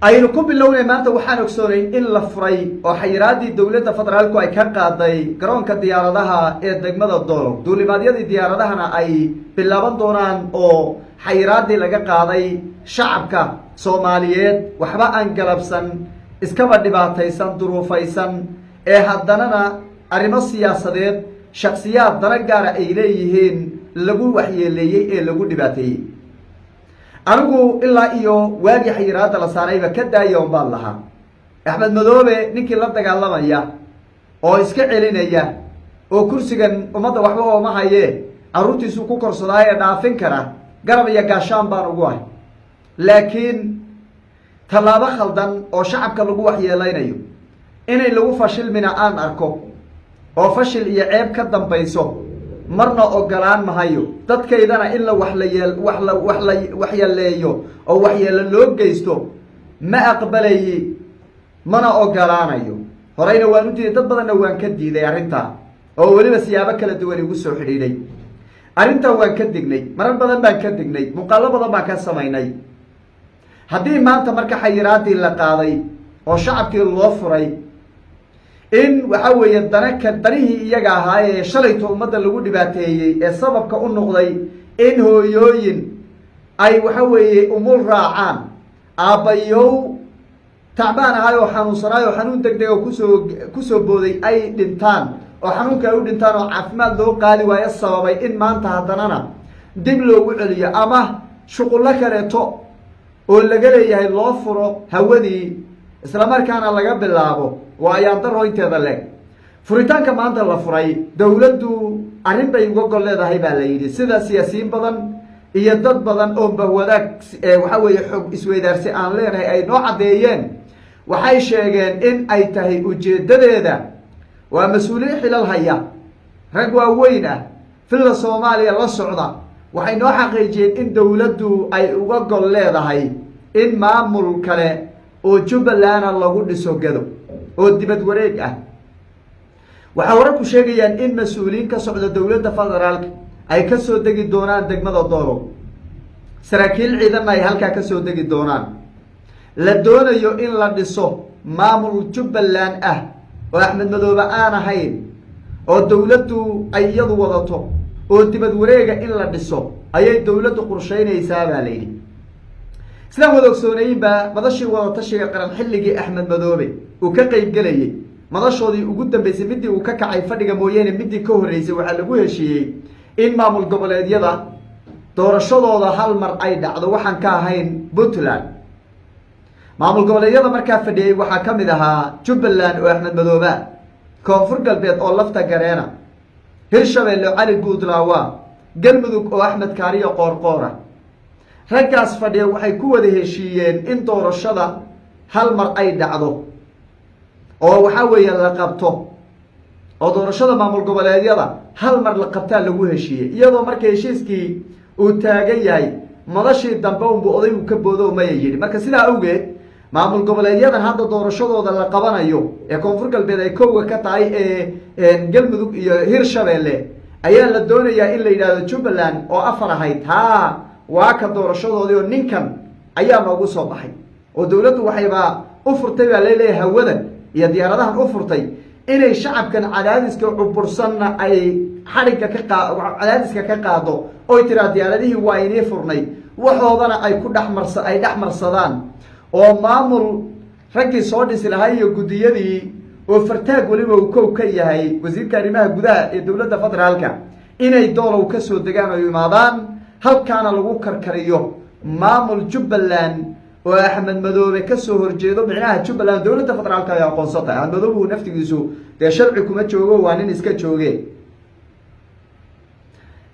Aynu ku bilownay maanta. Waxaan ogsoonayn in la furay oo xayiraadii dowladda federaalku ay ka qaaday garoonka diyaaradaha ee degmada Doolow, duulimaadyadii diyaaradahana ay bilaaban doonaan oo xayiraadii laga qaaday. Shacabka Soomaaliyeed waxba aan galabsan, iskaba dhibaataysan, duruufaysan, ee haddanana arrimo siyaasadeed, shaksiyaad dana gaara ay leeyihiin lagu waxyeeleeyey ee lagu dhibaateeyey. Anigu ilaa iyo waagii xayiraadda la saarayba ka daaya un baan lahaa. Axmed Madoobe ninkii la dagaalamaya oo iska celinaya oo kursigan ummadda waxba ooma hayee, carruurtiisuu ku korsadaa ee dhaafin kara, garab iyo gaashaan baan ugu ahay. Laakiin tallaabo khaldan oo shacabka lagu waxyeelaynayo inay lagu fashilmina aan arko oo fashil iyo ceeb ka dambayso, marna ogolaan mahayo. Dadkaydana in la wax la yeel wax la wax la waxyeeleeyo oo waxyeelo loo geysto ma aqbalayi, mana ogolaanayo. Horeyna waan u diiday, dad badanna waan ka diiday arrintaa, oo weliba siyaabo kala duwan igu soo xidhiidhay. Arrintan waan ka dignay, marar badan baan ka dignay, muuqaalo badan baan ka samaynay. Haddii maanta marka xayiraadii la qaaday oo shacabkii loo furay, in waxa weeye danaka danihii iyaga ahaa ee shalayto ummadda lagu dhibaateeyey ee sababka u noqday in hooyooyin ay waxa weeye umul raacaan, aabbayow tacbaan ahay oo xanuunsanaay oo xanuun deg dega kusoo booday ay dhintaan oo xanuunka ay u dhintaan oo caafimaad loo qaadi waayo, sababay in maanta haddanana dib loogu celiyo ama shuqullo kaleeto oo laga leeyahay loo furo hawadii, islamarkaana laga bilaabo, waa ayaan daro inteeda leeg. Furitaanka maanta la furay dowladdu arrin bay uga gol leedahay baa la yidhi, sida siyaasiyiin badan iyo dad badan oo bahwadaag waxa weeye xog isweydaarsi aan leenahay ay noo caddeeyeen. Waxay sheegeen in ay tahay ujeeddadeeda, waa mas-uuliyiin xilal haya, rag waaweyn ah, Villa Soomaaliya la socda, waxay noo xaqiijiyeen in dowladdu ay uga gol leedahay in maamul kale oo Jubbalandna lagu dhiso Gado oo dibad wareeg ah. Waxaa wararku sheegayaan in mas-uuliyiin ka socda dowladda federaalka ay kasoo degi doonaan degmada Doolow, saraakiil ciidanna ay halkaa kasoo degi doonaan, la doonayo in la dhiso maamul Jubbaland ah oo Axmed Madoobe aan ahayn, oo dowladdu ay iyadu wadato oo dibad wareega in la dhiso ayay dowladdu qorsheynaysaa baa la yidhi. Sidaan wada ogsoonaynba, madashii wadatashiga qaran xilligii Axmed Madoobe uu ka qeyb gelayay, madashoodii ugu dambeysay, midii uu ka kacay fadhiga mooyeene midii ka horreysay, waxaa lagu heshiiyey in maamul goboleedyada doorashadooda hal mar ay dhacdo, waxaan ka ahayn Puntland. Maamul goboleedyada markaa fadhiyey waxaa ka mid ahaa Jubbaland oo Axmed Madooba, Koonfur Galbeed oo Lafta Gareena, Hirshabeelle oo Cali Guudlaawa, Galmudug oo Axmed Kaariyo Qoorqoora. Raggaas fadhiya waxay ku wada heshiiyeen in doorashada hal mar ay dhacdo oo waxaa weeye la qabto, oo doorashada maamul goboleedyada hal mar la qabtaa lagu heshiiyey. Iyadoo marka heshiiskii uu taagan yahay, madashii dambe unbuu odaygu ka boodo, maya yidhi. Marka sidaa awgeed maamul goboleedyadan hadda doorashadooda la qabanayo ee Koonfur Galbeed ay kowga ka tahay, ee Galmudug iyo Hirshabeelle, ayaa la doonayaa in la yidhahdo Jubbaland oo afar ahayd haa, waa ka doorashadoodii oo ninkan ayaa noogu soo baxay. Oo dowladdu waxayba u furtay baa laleeyahay hawadan iyo diyaaradahan u furtay inay shacabkan cadaadiska cubursanna ay xadhigga ka qaa cadaadiska ka qaado, oy tiraa diyaaradihii waa inii furnay, waxoodana ay ku dhexmarsa ay dhex marsadaan, oo maamul raggii soo dhisi lahaa iyo guddiyadii oo Fartaag weliba uu kow ka yahay, wasiirka arrimaha gudaha ee dowladda federaalka, inay Doolow ka soo degaan oo imaadaan, halkaana lagu karkariyo maamul Jubbaland oo Axmed Madoobe kasoo horjeedo. Micnaha Jubbaland dowladda federaalka ay aqoonsan tahay. Axmed Madoobe uu naftigiisu dee sharci kuma joogo, waa nin iska jooge.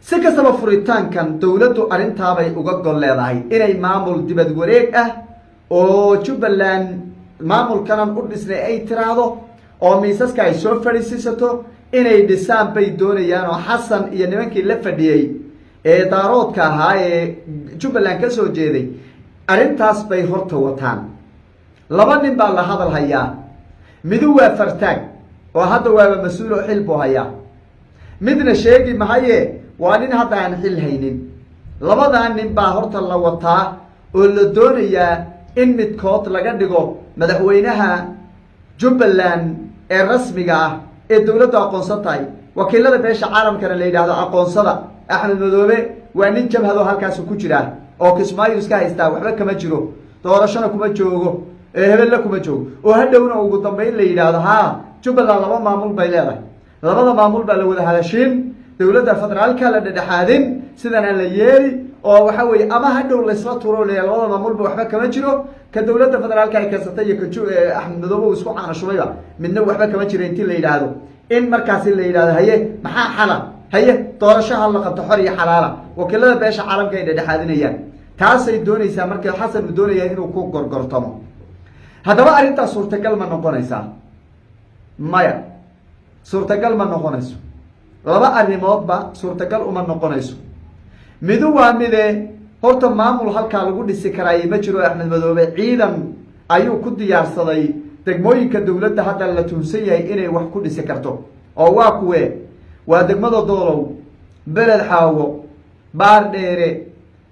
Si kastaba, furitaankan dowladdu arrintaabay uga gol leedahay, inay maamul dibad wareeg ah oo Jubbaland maamulkanan u dhisnay ay tiraahdo oo miisaska ay soo fadhiisiisato, inay dhisaan bay doonayaan. Oo Xasan iyo nimankii la fadhiyey ee Daaroodka ahaa ee Jubbaland ka soo jeeday arrintaas bay horta wataan. Laba nin baa la hadal hayaa. Midu waa Fartaag oo hadda waaba mas-uul oo xil buu hayaa, midna sheegi mahaye, waa nin hadda aan xil haynin. Labadaa nin baa horta la wataa oo la doonayaa In midkood laga dhigo madaxweynaha Jubbaland ee rasmiga ah ee dowladdu aqoonsan tahay, wakiilada beesha caalamkana la yidhaahdo aqoonsada. Axmed Madoobe waa nin jabhado halkaasi ku jira oo Kismaayo iska haystaa, waxba kama jiro, doorashona kuma joogo, hebella kuma joogo, oo hadhowna ugu dambeyn la yidhaahdo: "Haa, Jubbaland laba maamul bay leedahay, labada maamul baa la wada hadashiin, dowladda federaalka la dhedhexaadin, sidan aan la yeeli," oo waxa weeye ama hadhow laysla turo, leeya labada maamulba waxba kama jiro, ka dowladda federaalka ay keensatay iyo ka Axmed Madoobe uu isku caana shubayba midna waxba kama jiro. Intii la yidhaahdo in markaasi la yidhahdo: "Haye, maxaa xala? Haye, doorashaha la qabto xor iyo xalaala, wakiilada beesha caalamka ay dhedhexaadinayaan." Taasay doonaysaa marka Xasan uu doonaya inuu ku gorgortamo. Haddaba arrintaas suurtagal ma noqonaysaa? Maya, suurtagal ma noqonayso. Laba arrimoodba suurtagal uma noqonayso. Midu waa mide, horta maamul halkaa lagu dhisi karaaye ma jiro. Axmed Madoobe ciidan ayuu ku diyaarsaday degmooyinka dowladda hadda la tuhunsan yahay inay wax ku dhisi karto, oo waa kuwe? Waa degmada Doolow, Beled Xaawo, Baardheere,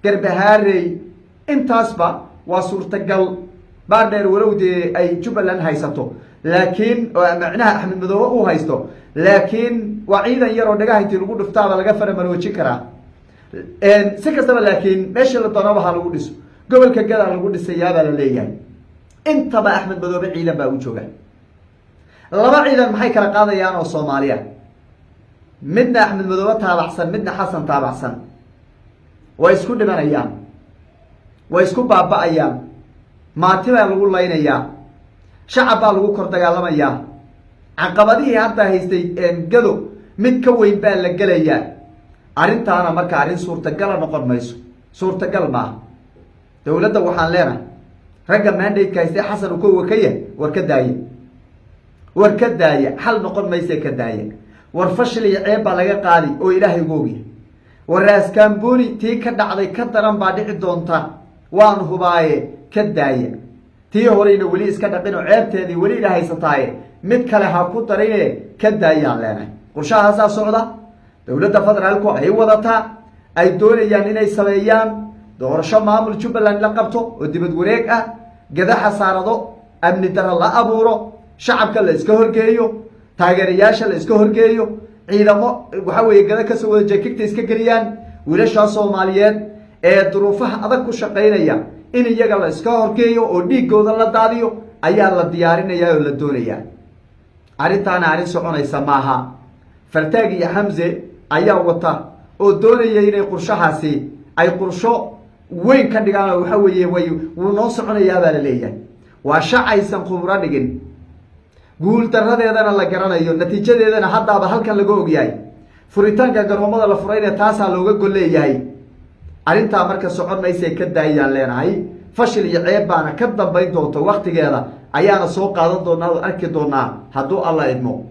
Garbahaarey. Intaasba waa suurtagal. Baardheer walow dee ay Jubbaland haysato, laakiin macnaha Axmed Madoobe uu haysto, laakiin waa ciidan yar oo dhagaha intii lagu dhuftaaba laga faramaroojin karaa si kastaba. Laakiin meesha la doonaba ha lagu dhiso, gobolka Gadaa lagu dhisayaabaa la leeyahay. Intaba Axmed Madoobe ciidan baa u jooga. Laba ciidan maxay kala qaadayaan oo Soomaaliya? Midna Axmed Madoobe taabacsan, midna Xasan taabacsan. Way isku dhimanayaan, way isku baaba-ayaan, maati baa lagu laynayaa, shacab baa lagu kor dagaalamayaa. Caqabadihii hadda haystay Gado mid ka weyn baa la gelayaa. Arrintaana marka arrin suurtagala noqon mayso, suurtagal maaha. Dowladda waxaan leenahay, ragga mandate-ka haystay Xasan uu kowa ka yahay, war ka daaya, war ka daaya, xal noqon mayse, ka daaya. War fashil iyo ceeb baa laga qaadi oo Ilaahay ugu ogyahay. War Raaskamboni tii ka dhacday ka daran baa dhici doonta, waan hubaaye, ka daaya. Tii horeyna weli iska dhaqin oo ceebteedii weli ila haysataaye, mid kale ha ku darine, ka daayaan leenahay. Qorshahaasaa socda dowladda federaalku ay wadataa, ay doonayaan inay sameeyaan doorasho maamul Jubbaland la qabto oo dibad wareeg ah, gadaxa saarado, amni daro la abuuro, shacabka la iska horgeeyo, taageerayaasha la iska horgeeyo, ciidamo waxa weeye gada kasoo wada jeekigta iska geliyaan, wiilashaa Soomaaliyeed ee duruufaha adag ku shaqaynaya in iyaga la iska horgeeyo oo dhiigooda la daadiyo ayaa la diyaarinaya oo la doonayaa. Arrintaana arrin soconaysa maaha. Fartaag iyo Xamse ayaa wata oo doonaya inay qorshahaasi ay qorsho weyn ka dhigaan, oo waxa weeye way wuu noo soconayaa baa la leeyahay. Waa shacaysan khubro dhigin, guul daradeedana la garanayo, natiijadeedana haddaaba halkan laga ogyahay. Furitaanka garoomada la furayna taasaa looga gol leeyahay. Arrintaa marka socon maysay, ka daayaan leenahay. Fashil iyo ceeb baana ka dambayn doonto, waktigeeda ayaana soo qaadan doonaa oo arki doonaa hadduu Alla idmo.